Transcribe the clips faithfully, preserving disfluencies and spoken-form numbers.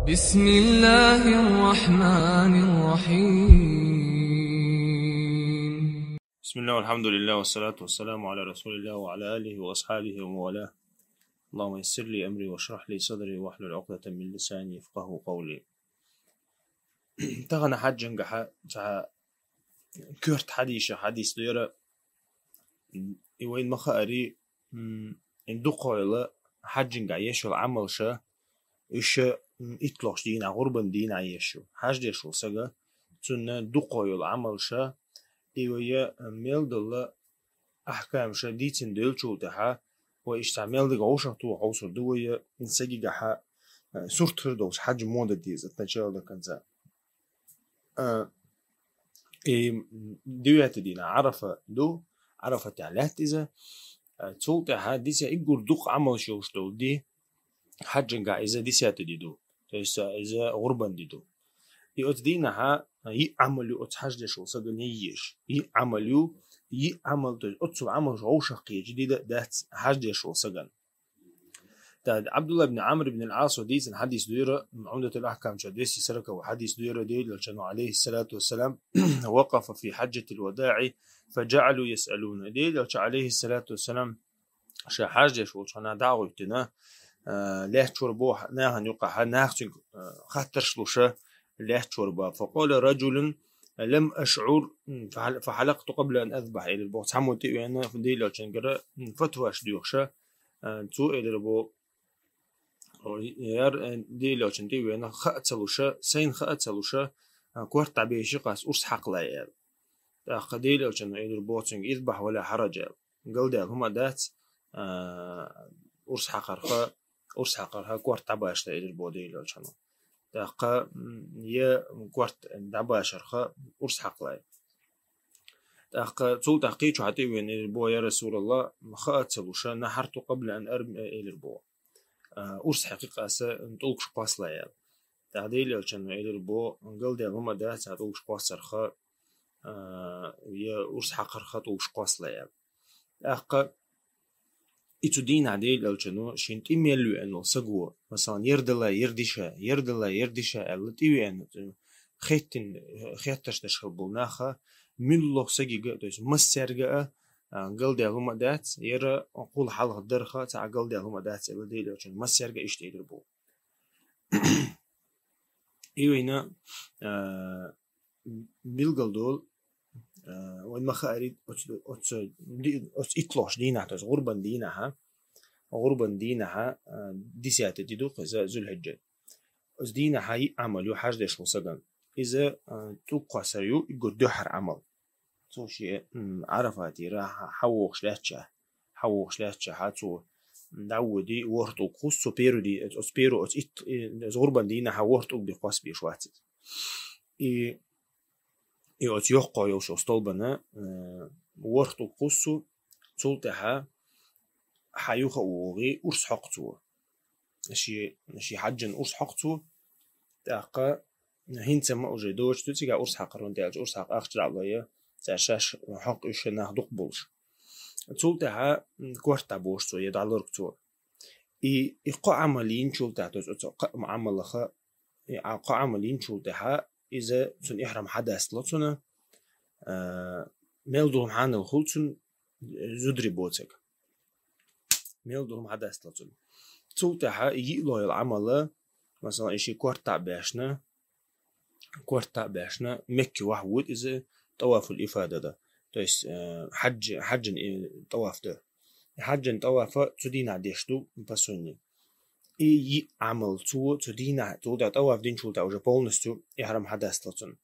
بسم الله الرحمن الرحيم. بسم الله والحمد لله والصلاة والسلام على رسول الله وعلى آله وأصحابه ومن والاه. اللهم يسر لي أمري واشرح لي صدري واحلل عقدة من لساني يفقهوا قولي. Тахана хьаджангахьа цхьа коьрта хьадийша хьадис ду яра, и вайн ма хаари, м, и дукхойла хьаджангахь еш йола Ӏамалша, уьш, м, иттлохчу дийнахь, гӀурбан дийнахь еш ю. Хьаж деш волу сага, цунна дукхойла Ӏамалша, и вай, м, мел долу ахкамаша дийцина девллачул тӀаьхьа, вай иштта мел дика вовшах туху хьовсур ду вай, м, сагигахьа, э, сурт хир долуш хьаджа мо дан деза от начала до конца. А, и, м, девятый дийнахь Ӏарафа ду, Ӏарафатехь лаьтта иза. А, цул тӀаьхьа диса иггур дукха Ӏамалш йолуш долу ди, хьаджангахь иза десятый ди ду. То есть, а, иза гӀурбан ди ду. И оцу дийнахьа, а, йиъ Ӏамал ю оцу хьаж деш волу сагана еш. Йиъ Ӏамал ю, йиъ Ӏамал, то есть оццул Ӏамалш вовшах кхечу ди дан дац хьаж деш волу сагана. ТӀаккха Ӏабдулла ибн Ӏамр ибн ал-Ӏас дийцина хьадис ду яра, Ӏумдатул Ахкам чохь двести сороковый хьадис ду яра, Делан Элчано, алейхиссалату вассалам, وقف في حجة الوداع فجعلوا يسألون. Делан Элча, алейхиссалату вассалам, ша хьаж деш волчу хьуна дӀа а гӀуьттина, а, лаьтташ вара боху нахана юккъахьа, наха цуьнга, а, хаттарш луша лаьтташ вара боху. فقال رجل لم أشعر فحل-، فحلقت قبل أن أذبح. Элира боху, цхьаммо тӀе а веана, Делан Элчангара, м, фатваш доьхуша, а, цо элира боху, яр, э, Делан Элчан тӀе а веана, хаа ца луша, сайна хаа ца луша, а, корта дӀабеши къас урс хьакхалай аьлла. ТӀаккха Делан Элчано элира боху цуьнга, اذبح ولا حرج аьлла. Галдаьлла хӀума дац, а, урс хьакхарха, урс хьакхарха корта дӀабашалай элира боху Делан Элчано. ТӀаккха, м, я корта дӀабашарха урс хьакхалай. ТӀаккха цул тӀаьхьа кхечу хьан тӀе а веана элира боху, я Расулаллах, хаа ца луша, نحرت قبل أن أرمي элира боху. А, урс хьекхи къаса тӀулгаш кхоссалай аьлла. ТӀаккха Делан Элчано элира боху, галдаьлла хӀума дац, а тӀулгаш кхоссарха, а, я урс хьакхарха тӀулгаш кхоссалай аьлла. ТӀаккха и цу дийнахь Делан Элчано шен тӀе мел веана волу саго, масалан, ярдала, ярдиша, ярдала, ярдиша аьлла тӀе веана, хеттина, хеттарш деш хила болу наха, муьлхха сагига, то есть массаьрга а, а, галдаьлла хӀума дац, яра кхул хьалха дарха цхьа а галдаьлла хӀума дац аьлла Делан Элчано массаьрга а иштта элира боху. И вайна, а, билгал долу, а, вайн ма хаари оцу, оцу ди-, оцу иттлохчу дийнахь, то есть гӀурбан дийнахьа, гӀурбан дийнахьа, а, десятый ди ду кхуза Зулхьиджа. Оцу дийнахьа йиъ Ӏамал ю хьаж деш волу сагана. Иза, а, тӀулг кхоссар ю, иггур дуьххьара Ӏамал. Цо шен, м, Ӏарафатера хьа-, хьан вохуш лаьттача, хьан вохуш лаьттача хьан цо дӀаводи, ворхӀ тӀулг кхуссу, цо перу ди-, оцу перу, оцу итт-, и, оцу гӀурбан дийнахьа ворхӀ тӀулг ди кхоссабеш вац иза. И, и оцу йоккхо йолчу столбана, э, ворхӀ тӀулг кхуссу, цул тӀаьхьа хьан юха а вогӀий, урс хьокху цо. Ши, ши хьаджан урс хьокху цо, тӀаккха хӀинца ма уже доцуш ду цигахь урс хьакхар, хӀунда аьлча урс хьакха ахча дӀа а лой, цара шаьш хьокху уьш нах дукха болуш. Цул тӀаьхьа, м, корта боху цо, я дӀалург цо. И, и кхо Ӏамал йинчул тӀаьхьа, то есть оцу кхо Ӏамалаха, и а кхо Ӏамал йинчул тӀаьхьа, иза цуьнан ихьрам хьадастало цунна, а, мел долу хьанал хуьлу цунна, э, зударий боцург. Мел долу хьадастало цунна. Цул тӀаьхьа йиъ лойла Ӏамала, масалан, и ши корта а баьшна, корта а баьшна, Мекке вахьа вуьйту иза, тӀавафул ифада дан. То есть, э, хьаджи-, хьаджан, э, тӀаваф дан. Хьаджан тӀавафа цу дийнахь деш ду, по сунне. И йиъ Ӏамал цо цу дийнахь, цул тӀаьхьа тӀаваф динчул тӀаьхьа уже полностью ихьрам хьадастало цунна.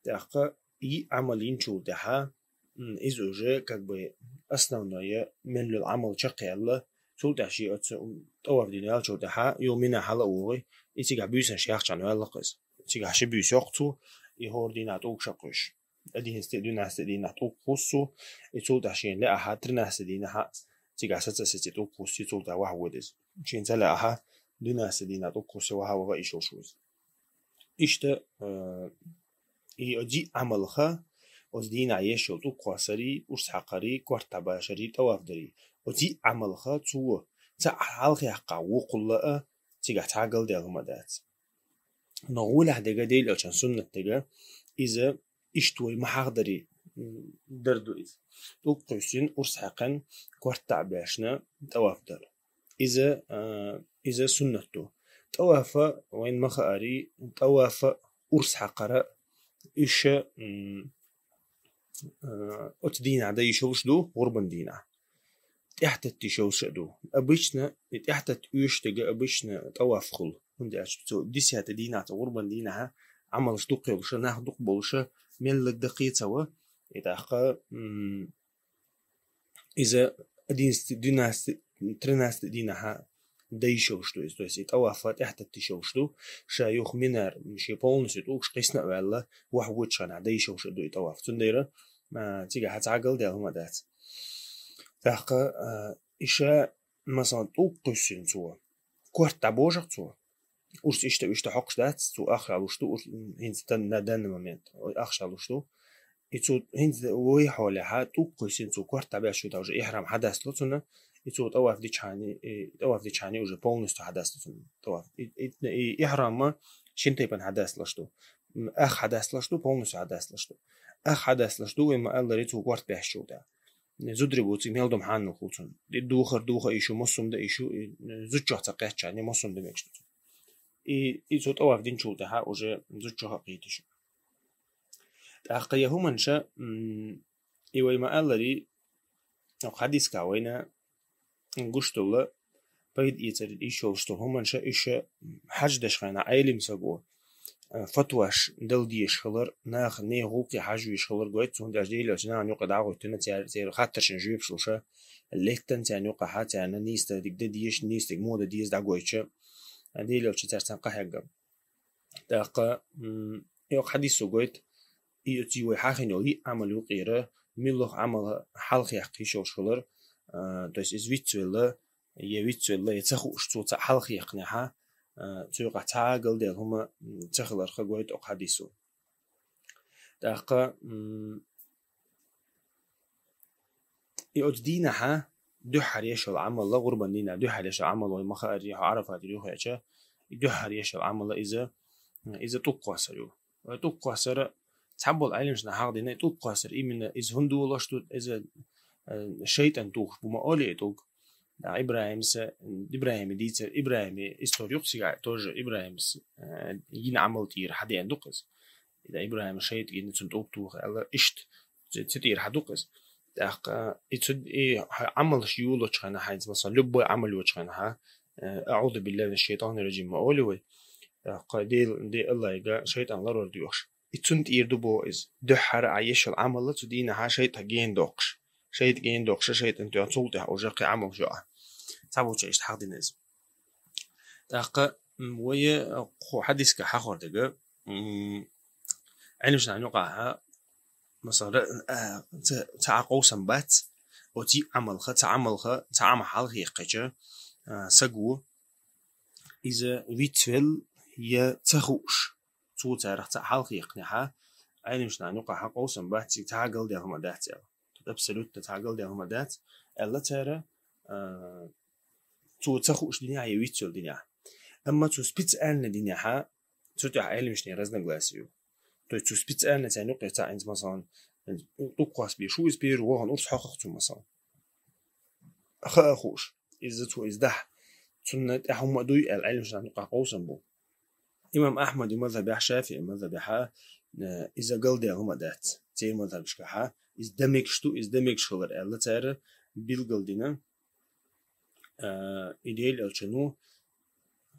ТӀаккха йиъ Ӏамал йинчул тӀаьхьа, м, иза уже, как бы, основное, мел йолу Ӏамал чекхъяьлла, цул тӀаьхьа шен оцу, м, тӀаваф дина яьллачул тӀаьхьа, юха Мина хьала а вогӀий, и цигахь буьйсанаш яхча ваьлла-кх иза. Цигахь ши буьйса йоккху цо, и хӀора дийнахь тӀулгаш кхуьссу. Одиннадцатый, двенадцатый дийнахь тӀулг кхуссу, и цул тӀаьхьа шена лаахь, тринадцатый дийнахь цигахь саца а сеций тӀулг кхуссу, цул тӀаьхьа вахьа вода иза. Шена ца лаахь, двенадцатый дийнахь тӀулг кхуссу, вахьа ваха а йиш йолуш ву иза. Иштта, э, и оцу йиъ Ӏамалха, оцу дийнахь еш йолу тӀулг кхоссарий, урс хьакхарий, корта башарий, тӀаваф дарий. Оцу йиъ Ӏамалха цо цхьаъ хьалха яьккхахь вокхула а, цигахь цхьа а галдаьлла хӀума дац. Но гӀолехь дега, Делан Элчан суннат дега, иза иштта вай ма хьахдарий, м, дар ду иза. ТӀулг кхуьссина, урс хьаькхна, корта дӀа а баьшна, тӀаваф дар. Иза, а, иза суннат ду. ТӀавафа, вайна ма хаарий, тӀавафа, урс хьакхара, уьш, м, а, оцу дийнахь дан йиш йолуш ду, гӀурбан дийнахь. ТӀаьхьататта йиш йолуш а ду. Обычно, и тӀаьхьататта оьшуш дерг обычно тӀаваф хуьлу. ХӀунда аьлча цу десятый дийнахь, цу гӀурбан дийнахь Ӏамалш дукха йолуша, нах дукха болуша, меллаг дан кхин ца во. И тӀаккха, м, иза одиннадцатый, двенадцатый, тринадцатый дийнахь дан йиш йолуш ду иза. То есть и тӀаваф тӀаьхьататта йиш йолуш ду. Ша юха Минара, шен полностью тӀулгаш кхиссина а ваьлла, вахь вочу хенахь дан йиш йолуш а ду и тӀаваф. Цундела, а, цигахь цхьа галдаьлла хӀума дац. ТӀаккха, а, и ша, масалан, тӀулг кхуьссина цо, корта дӀабожу-кх цо. Урс иштта, иштта хьокхуш дац, цо ахча луш ду, урс, хӀинца дан-, на данный момент ахча луш ду. И цо хӀинца вай хьолехь, тӀулг кхуьссина цо корта дӀабаьлча, цо уже ихьрам хьадасло цунна, и цо тӀаваф дичхьана, и тӀаваф дичхьана уже полностью хьадасло цунна тӀаваф. И, и, и ихьрам шина тайпана хьадаслуш ду. М, ах хьадаслуш ду, полностью хьадаслуш ду. Ах хьадаслуш ду, вай ма-аллара, цо корта баьлча тӀаккха. Зударий бу цига мел дома хьанал хуьлу цунна. И духар духа йиш ю, мосум дан йиш ю, и, э, зудчух ца кхеттачхьана мосум дан мегаш ду цунна. И, и цо тӀаваф динчул тӀаьхьа уже зудчух а кхеташ ю. ТӀаккха я хӀуманаш, м, и вай ма-аллара, хьадисехь вайна гуш долу, пайда эцар йиш йолуш долу хӀуманаш, уьш хьаьж деш хенахь Ӏелам саго, а, фатваш дала дезаш хилар, наха нехан гӀуллакхе хьажа везаш хилар гойту, цундела Делан Элчан нахана юкъа дӀагӀоьттина, цер-, церан хаттаршна жоьпаш луша, лаьттина царна юкъахь, царна нийса дерг дан дезаш, нийса дерг муха дан деза дӀагойтуша, а, Делан Элча цаьрца къахьегна. ТӀаккха, м, и хьадисо гойту, и оцу вай хьахийна йолу йиъ Ӏамал юкъера, муьлха Ӏамал хьалха яккха йиш йолуш хилар, а, то есть иза вицвелла, я вицвелла, я ца хууш цо цхьаъ хьалха яьккхинехь, а, цу юкъахь цхьа а галдаьлла хӀума, м, ца хиларх гойту оцу хьадисо. ТӀаккха, м, и оцу дийнахь дуьххьара еш йолу Ӏамал, гӀурбан дийнахь дуьххьара еш йолу Ӏамал вай ма хаарий, хьо Ӏарафатера юхаеача, и дуьххьара еш йолу Ӏамал иза, иза тӀулг кхоссар ю. Вай тӀулг кхоссар, цхьаболу Ӏелимашна хьахдина, и тӀулг кхоссар именно иза хӀунда долуш ду, иза, э, шайтӀан тухуш бу ма олий и тӀулг. Да, ИбрахӀимса, ИбрахӀима дийцар, ИбрахӀима истори ю-кх цигахь, тоже ИбрахӀимас, э, йина Ӏамал тӀера хьадеана ду-кх иза. И да ИбрахӀима шайтӀа гина цунна тӀулг тоха аьлла, иштта цу, цу тӀера хьаду-кх иза. ТӀаккха и цу, и хьан Ӏамалш йолочу хенахь, хьайнца, масалан, любой Ӏамал йолчу хенахь, э, «АӀузу биллахӀи минаш-шайтӀанир-ражим» ма олий вай. ТӀаккха Дела, Де-, Аллахьига шайтӀан ларор доьхуш. И цунна тӀера ду боху иза. Дуьххьара а еш йолу Ӏамал цу дийнахь шайтӀа гена доккхуш. ШайтӀа гена доккхуш, шайтӀан тоьхна цул тӀаьхьа уже кхин Ӏамалш ю ахь. Цхьаболчара иштта хьахдина иза. ТӀаккха, м, вай, э, кху хьадисехь хьахор дерг, м, Ӏелимашна юкъахь, масала, а, ца, цхьа а къовсам бац, оцу йиъ Ӏамалх, цхьа Ӏамалх, цхьа Ӏамал хьалха яьккхича, а, саго, иза вицвелла я ца хууш, цо царах цхьаъ хьалха яьккхинехь, Ӏелимашна юкъахь къовсам бац, цига цхьа а галдаьлла хӀума дац аьлла. Тут абсолютно цхьа а галдаьлла хӀума дац аьлла цара, а, цо ца хууш динехь я вицвелла динехь. Амма цо специально динехь, цу тӀехь Ӏелимашна разногласие ю. То есть цо специально царна юкъе цхьа хӀинца, масалан, тӀулг кхосса беш ву иза, первый вахана урс хьокху-кх цо, масалан. Хаа хууш, иза цо иза дахь, цунна тӀехь хӀума а дуй аьлла, Ӏелимашна юкъахь къовсам бу. Имам Ахьмадан мазхьабехь, ШафиӀин мазхьабехь, э, иза галдаьлла хӀума дац. Церан мазхьабашкахь иза дан мегаш ду, иза дан мегаш хилар аьлла цара билгалдина. А, и Делан Элчано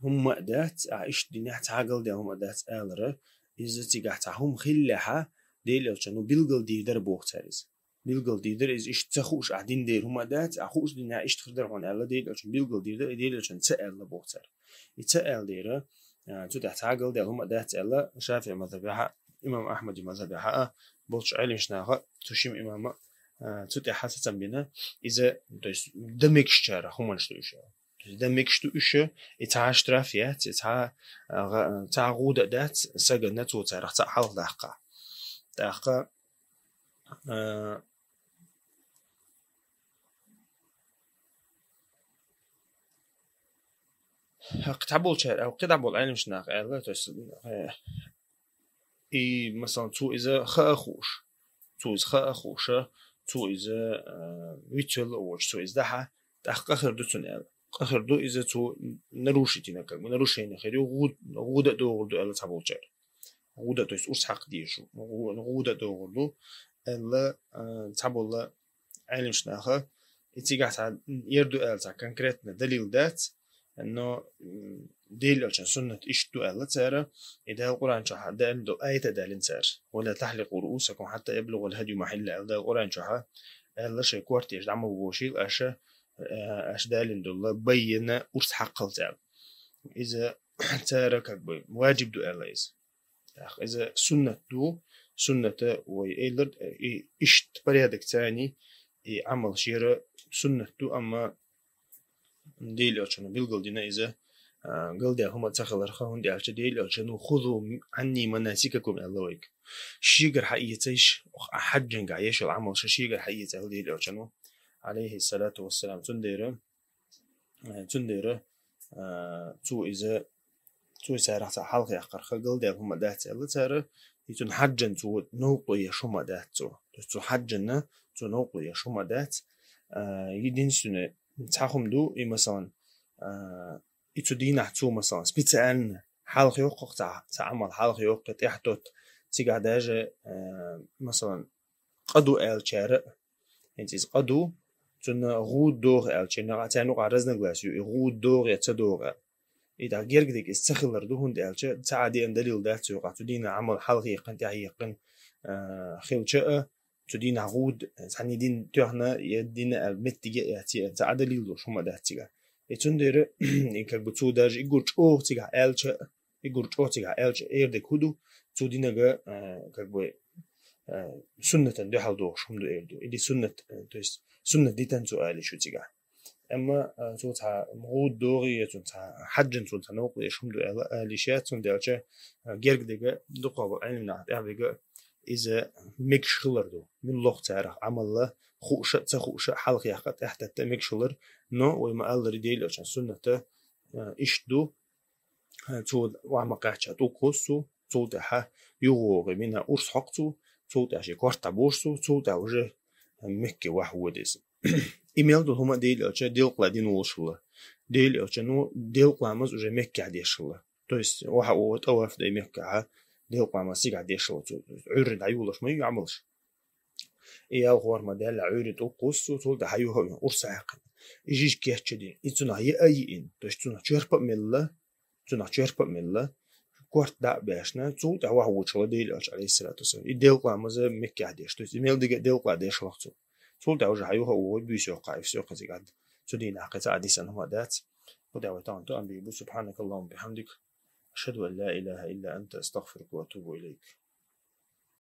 хӀумма а дац, ахь иштта динехь цхьа а галдаьлла хӀума а дац алара, иза цигахь цхьа хӀума хиллехь, Делан Элчано билгалдийр дара боху цара иза. Билгалдийр дара иза, иштта ца хууш ахь дина дера хӀума а дац, ахь хууш динехь иштта хир дара хьуна аьлла, Делан Элчано билгалдийр дара, и Делан Элчано ца аьлла боху цара. И ца аьлла дера, а, цу тӀехь цхьа а галдаьлла хӀума а дац аьлла, ШафиӀин мазхьабехь а, имам Ахьмадан мазхьабехь а болчу Ӏелимашнаха, цу шима имама, а, цу тӀехь сацам бина, иза, то есть, дан мегашчарах хӀуманаш ду уьш. То есть дан мегаш ду уьш, и цхьа а штраф яц, и цхьа а, гӀа-, цхьа а гӀуда а дац, сагана цо царах цхьаъ хьалха даккхахь. ТӀаккха, а, Кхы цхьаболчара, кхы цхьаболу Ӏеламнаха аьлла, то есть, э, и, масалан, цо иза хаа хууш, цо иза хаа хууша, цо иза, э, вицвелла а воцуш, цо иза дахьа, тӀаккха къа хир ду цунна аьлла. Къа хир ду иза цо нарушить йина, как бы нарушение хир ю, гӀу-, гӀуда а догӀур ду аьлла цхьаболчара. ГӀуда, то есть урс хьакха дезаш ву, гӀу-, гӀуда а догӀур ду аьлла, э, цхьаболу Ӏеламнаха, и цигахь цхьа ер ду аьлла цхьа конкретно далил дац, но, м, Делан Элчан суннат иштта ду аьлла цара, и Дала Къуръан чохь а далла долу аят а далийна цара. «Ва ла тахьликъу руусакум хьатта яблугӀал хӀадю махьиллахӀ», аьлла Дала Къуръан чохь а, аьлла шайн корташ дӀа ма вовшийла аша, э, аша далийна долу байина урс хьакхалц аьлла. Иза цара как бы ваджиб ду аьлла иза. ТӀаккха иза суннат ду, сунната вай элларг, и иштта порядок царний, и Ӏамал шера суннат ду, амма Делан Элчано билгалдина иза, а, галдаьлла хӀума ца хиларх, хӀунда аьлча Делан Элчано: «Хузу Ӏанни манасикакум», аьлла вайга. Шегара хьаэца иш, хьаджанга еш йолу Ӏамал ша шегара хьаэца аьлла Делан Элчано, алейхиссалату вассалам. Цундела, э, цундела, а, цо иза, цо царах цхьа хьалха яккхарх галдаьлла хӀума дац аьлла цара, и цунна хьаджан цо новкъа еш хӀума дац цо. То есть цо хьаджанна цо новкъа еш хӀума дац. А, единственное, цхьа хӀума ду, и, масалан, а, и цу дийнахь цо, масалан, специально хьалха йоккху цхьа, цхьа Ӏамал хьалха йоккху, тӀаьхьа тотту, цигахь даже, а, масалан, къа ду аьллачара, хӀинца иза къа ду, цунна гӀуда догӀу аьллачерна юкъахь, царна юкъахь разногласи ю, и гӀуда догӀу я ца догӀу аьлла. И тӀаккха герга дерг иза ца хилар ду, хӀунда аьлча цхьа а деана далил дац цу юкъахь, цу дийнахь Ӏамал хьалха яьккхина, тӀаьхьа яьккхина, а, хилча а, цу дийнахь гӀуда цхьанне дина тоьхна я дина аьлла меттиге а яц, цхьа а далил долуш хӀума дац цигахь. И цундела, и как бы цо даже и гур чӀогӀа цигахь аьлча, и гур чӀогӀа цигахь аьлча, эр дерг хӀун ду, цу динага, а, как бы, а, суннатан дуьхьал догӀуш хӀума ду эр ду. Или суннат, а, то есть суннат дитан цо али шу цигахь. Амма, а, цо цхьа гӀуда догӀий, я цунна цхьа хьаджан цунна цхьа новкъа еш хӀума ду аьлла, али ша, цундела, а, герга дерг дукхахболу Ӏеламнаха тӀехь дерг иза мегаш хилар ду. Муьлхха царах Ӏамал хууш а, ца хууш а, хьалха яккха, тӀаьхьа тетта мегаш хилар, но вай ма-аллара Делан Элчан сунната, а, иштта ду, а, цо охьа ма кхаьчча тӀулг кхуссу, цул тӀаьхьа юхавогӀий Мина урс хьокху цо, цул тӀаьхьа шен корта дӀабошу цо, цул тӀаьхьа уже Мекке охьавоьду иза. И мел долу хӀума Делан Элча делкъа дина волуш хилла. Делан Элчано делкъа ламаз уже Меккехь деш хилла. То есть, охьа а вогӀий тӀаваф дай Меккехь, делкъа ламаз цигахь деш хилла цо. Ӏуьйрре дӀайолош ма ю Ӏамалш. И ялхор ма даьлла, Ӏуьйрре тӀулг кхуссу, цул тӀаьхьа юха а вина, урс а хьаькхина. И жижиг кечдина, и цунах яа а йиъна, то есть цунах чорпа а мелла, цунах чорпа а мелла, корта дӀа а баьшна, цул тӀаьхьа охьавоьдуш хилла Делан Элча, алейхиссалату вассалам. И делкъа ламаз Меккехь деш, то есть и мел дерг а делкъа деш хилла цо. Цул тӀаьхьа уже хьан юха а вогӀий, буьйса йоккху, и всё, кхин цигахь цу дийнахь кхин цхьа а дисина хӀума дац. Кху тӀехь вай тахана тоам бийр бу. Субханакаллахумма бихамдик. Ашхаду ан ла илаха илла анта, астагфирука ва атубу илайк.